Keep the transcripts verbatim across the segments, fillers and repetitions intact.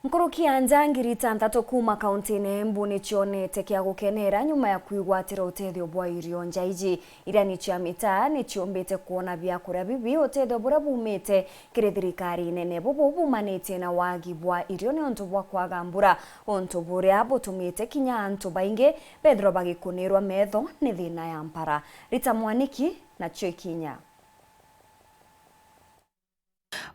Nkuruki ya nja ngiri itantatu kuuma kauntiine ya Embu ni cionete kia gukenera nyuma ya kwigwatira utethio bwa irio. Nja iji iria ni cia mitaa ni ciumbite kwona biakuria bibi, utethio buria buumite kiri thirikari nene. Bubu bumanitie na wagi bwa irio niuntu bwa kwaga mbura, untu buria butumite kinya antu baingi bethirwa bagikunirwa metho ni thina ya mpara. Rita Mwaniki nacio ikinya.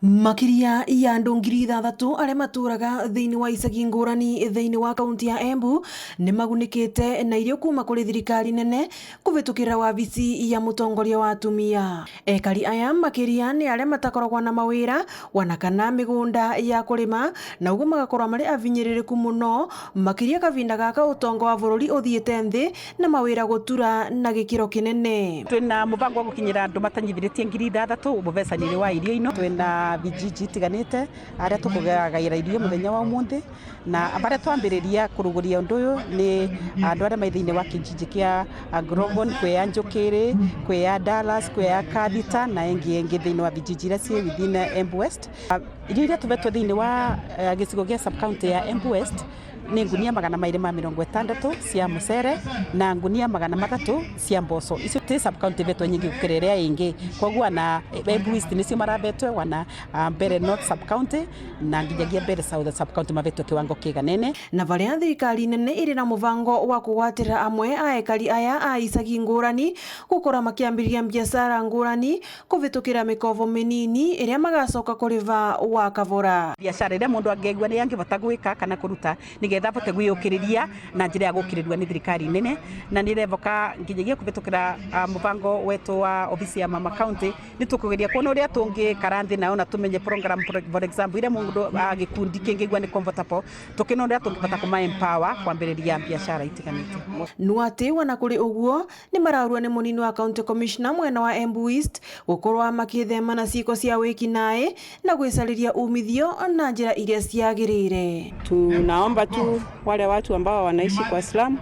Makiria ya andu ngiri ithathatu aria maturaga thiini wa icagi ngurani thiini wa kaunti ya Embu ni magunikite na irio kuuma kuri thirikari nene kuvitukira wabici ya mutongoria wa atumia. Ekari aya makiria ni aria matakoragwa na mawira, wana kana migunda ya kurima, na uguo magakorwa mari avinyiririku muno, makiria kavinda gaka utonga wa bururi uthiite nthi na mawira gutura na gikiro kinene. Twina mubango wa gukinyira andu matanyithiritie ngiri ithathatu bubecanire wa irio ino. Twina vijiji itiganite aria tukugagaira irio muthenya wa umunthi, na baria twambiriria kuruguria undu uyu ni andu aria mai thiini wa kijiji kia, ah, Grogon, kwi ya Njukiri, kwi ya Dallas, kwi ya Kathita, na ingi ingi thiini wa vijiji iria cii within Embu West. Ah, irio iria tuvetwe thiini wa, eh, gicigo gia sub-county ya Embu West ni ngunia magana mairi ma mirongo itandatu cia mucere na ngunia magana mathatu cia mboco. Icio ti sub-county ivetwe nyingi gukira iria ingi. Koguo wana, eh, Embu East nicio maravetwe, wana, ah, Mbeere North sub-county na nginyagia Mbeere South sub-county mavetwe kiwango kiganene. Na varia thirikari nene iri na mubango wa kugwatira amwe a ekari aya a icagi ngurani gukora makiambiriria mbiacara ngurani, kuvitukira mikovo minini iria magacoka kuriva wa kavora. Biacara iria mundu angegua ni angivota gwika kana kuruta nigetha avote gwiyukiriria na njira ya gukirirua ni thirikari nene. Na nirevoka nginyagia kuvitukira, ah, mubango wetu wa obisi ya Mama County, ni tukugeria kwona uria tungikara nthi nao na tumenye program, for, for example, iria mundu, ah, gikundi kingigua ni comfortable, tukina uria tungivota kuma empower kwambiriria biacara itiganite. Nwatiwa na kuri uguo, ni maraurua ni munini wa County Commissioner mwena wa Embu East gukorwa makithema na ciiko cia wiki nae na gwicariria umithio na njira iria ciagirire. Tunaomba tu wale watu ambao wanaishi kwa slum,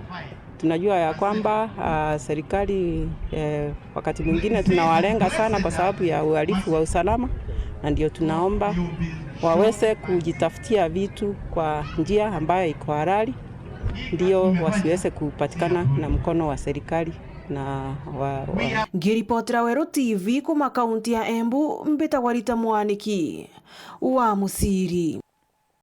tunajua ya kwamba, ah, serikali, eh, wakati mwingine tunawalenga sana kwa sababu ya uhalifu wa usalama, na ndio tunaomba waweze kujitafutia vitu kwa njia ambayo iko halali, ndio wasiweze kupatikana na mkono wa serikali na wa, wa Ngiripotera Weru T V kuma kaunti ya Embu, mbitagwa Rita Mwaniki wa Musiri.